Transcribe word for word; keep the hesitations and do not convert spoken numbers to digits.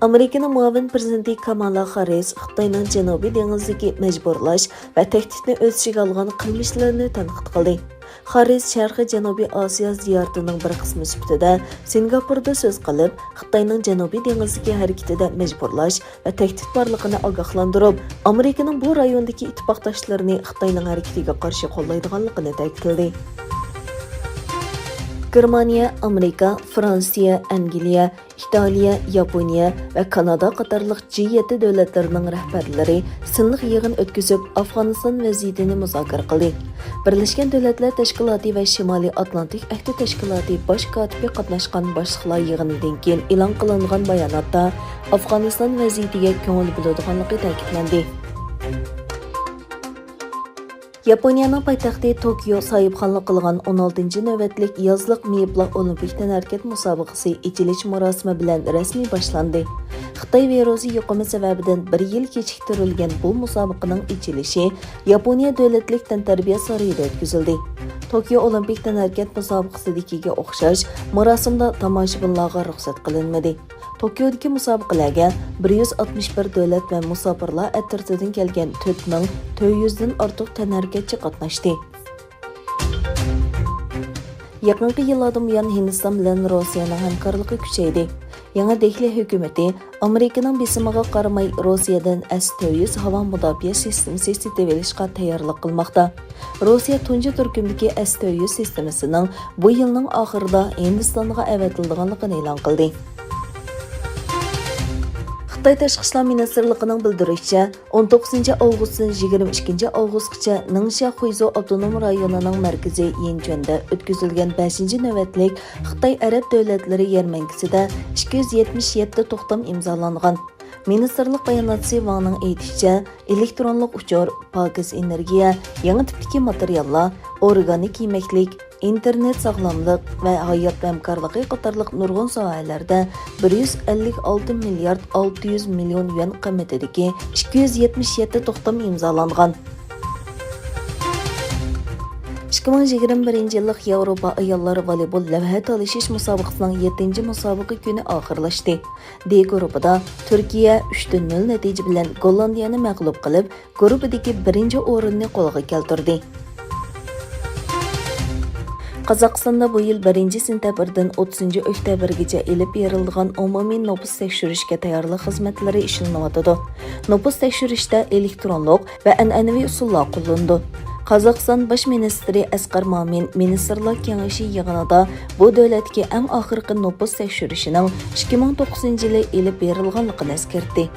ئامېرىكىنىڭ مۇئاۋىن پىرېزىدېنتى كامالا خاررىس خىتاينىڭ جەنۇبىي دېڭىزدىكى مەجبۇرلاش ۋە تەھدىتنى ئۆز ئىچىگە ئالغان قىلمىشلىرىنى تەنقىد قىلدى. خاررىس شەرقىي جەنۇبىي ئاسىيا زىيارىتىنىڭ بىر قىسمى سۈپىتىدە سىنگاپوردا سۆز قىلىپ، خىتاينىڭ جەنۇبىي دېڭىزدىكى ھەرىكىتىدە مەجبۇرلاش ۋە تەھدىت بارلىقىنى ئاگاھلاندۇرۇپ، ئامېرىكىنىڭ بۇ رايوندىكى ئىتتىپاقداشلىرىنى خىتاينىڭ ھەرىكىتىگە قارشى قوللايدىغانلىقىنى تەكىتلىدى. گېرمانىيە، ئامېرىكا، فرانسىيە، ئەنگلىيە، ئىتالىيە، ياپونىيە ۋە كانادا قاتارلىق جى يەتتە دۆلەتلىرىنىڭ رەھبەرلىرى سىنلىق يىغىن ئۆتكۈزۈپ، ئافغانىستان ۋەزىيىتىنى مۇزاكىرە قىلدى. بىرلەشكەن دۆلەتلەر تەشكىلاتى ۋە شىمالىي ئاتلانتىك ئەھدى تەشكىلاتى باش كاتىپى قاتناشقان باشلىقلار يىغىنىدىن كېيىن ئېلان قىلىنغان باياناتتا ئافغانىستان ۋەزىيىتىگە كۆڭۈل بۆلىدىغانلىقى تەكىتلەندى. ياپونىيەنىڭ پايتەختى توكيو ساھىبخانلىق قىلغان ئون ئالتىنچى نۆۋەتلىك يازلىق مېيىپلار ئولىمپىك تەنھەرىكەت مۇسابىقىسى ئېچىلىش مۇراسىمى بىلەن رەسمىي باشلاندى. خىتاي ۋىرۇسى يۇقۇمى سەۋەبىدىن بىر يىل كېچىكتۈرۈلگەن بۇ مۇسابىقىنىڭ ئېچىلىشى ياپونىيە دۆلەتلىك تەنتەربىيە سارىيىدا ئۆتكۈزۈلدى. توكيو ئولىمپىك تەنھەرىكەت مۇسابىقىسىدىكىگە ئوخشاش، مۇراسىمدا تاماشىبىنلارغا رۇخسەت قىلىنمىدى. توكيودىكى مۇسابىقىلەرگە بىر يۈز ئاتمىش بىر دۆلەت ۋە مۇساپىرلار ئەترىتىدىن كەلگەن تۆت مىڭ تۆت يۈزدىن ئارتۇق تەنھەرىكەتچى قاتناشتى. يېقىنقى يىللاردىن بۇيان ھىندىستان بىلەن روسىيەنىڭ ھەمكارلىقى كۈچەيدى. يېڭى دېھلى ھۆكۈمىتى ئامېرىكىنىڭ بېسىمىغا قارىماي، روسىيەدىن ئەس تۆت يۈز ھاۋا مۇداپىئە سىستېمىسى سېتىۋېلىشقا تەييارلىق قىلماقتا. روسىيە تۇنجى تۈركۈمدىكى ئەس تۆت يۈز سىستېمىسىنىڭ بۇ يىلنىڭ ئاخىرىدا ھىندىستانغا ئەۋەتىلىدىغانلىقىنى ئېلان قىلدى. خىتاي تاشقى ئىشلار مىنىستىرلىقىنىڭ بىلدۈرۈشىچە، ئون توققۇزىنچى ئاۋغۇستتىن يىگىرمە ئىككىنچى ئاۋغۇستقىچە نىڭشيا خۇيزۇ ئاپتونوم رايونىنىڭ مەركىزى يىنچۈەندە ئۆتكۈزۈلگەن بەشىنچى نۆۋەتلىك خىتاي ئەرەب دۆلەتلىرى يەرمەنكىسىدە ئىككى يۈز يەتمىش يەتتە توختام ئىمزالانغان. مىنىستىرلىق باياناتچىسى ۋاڭنىڭ ئېيتىشىچە، ئېلېكترونلۇق ئۇچۇر، پاكىز ئېنېرگىيە، يېڭى تىپتىكى ماتېرىياللار، ئورگانىك يېمەكلىك، ئىنتېرنېت ساغلاملىق ۋە ھايات ھەمكارلىقى قاتارلىق نۇرغۇن ساھەلەردە بىر يۈز ئەللىك ئالتە مىليارد ئالتە يۈز مىليون يۈەن قىممىتىدىكى ئىككى يۈز يەتمىش يەتتە توختام ئىمزالانغان. ئىككى مىڭ يىگىرمە بىرىنچى يىللىق ياۋروپا ئاياللار ۋالىبول لەۋھە تالىشىش مۇسابىقىسىنىڭ يەتتىنچى مۇسابىقە كۈنى ئاخىرلاشتى. دې گۇرۇپپىدا تۈركىيە ئۈچ تە نۆل نەتىجە بىلەن گوللاندىيەنى مەغلۇپ قىلىپ، گۇرۇپپىدىكى بىرىنچى ئورۇننى قولغا كەلتۈردى. قازاقىستاندا بۇ يىل بىرىنچى سېنتەبىردىن ئوتتۇزىنچى ئۆكتەبىرگىچە ئېلىپ بېرىلىدىغان ئومۇمىي نوپۇس تەكشۈرۈشكە تەييارلىق خىزمەتلىرى ئىشلىنىۋاتىدۇ. نوپۇس تەكشۈرۈشتە ئېلېكترونلۇق ۋە ئەنئەنىۋى ئۇسۇللار قوللىنىدۇ. قازاقىستان باش مىنىستىرى ئەسقەر مامىن مىنىستىرلار كېڭىشى يىغىنىدا بۇ دۆلەتتىكى ئەڭ ئاخىرقى نوپۇس تەكشۈرۈشىنىڭ ئىككى مىڭ توققۇزىنچى يىلى ئېلىپ بېرىلغانلىقىنى ئەسكەرتتى.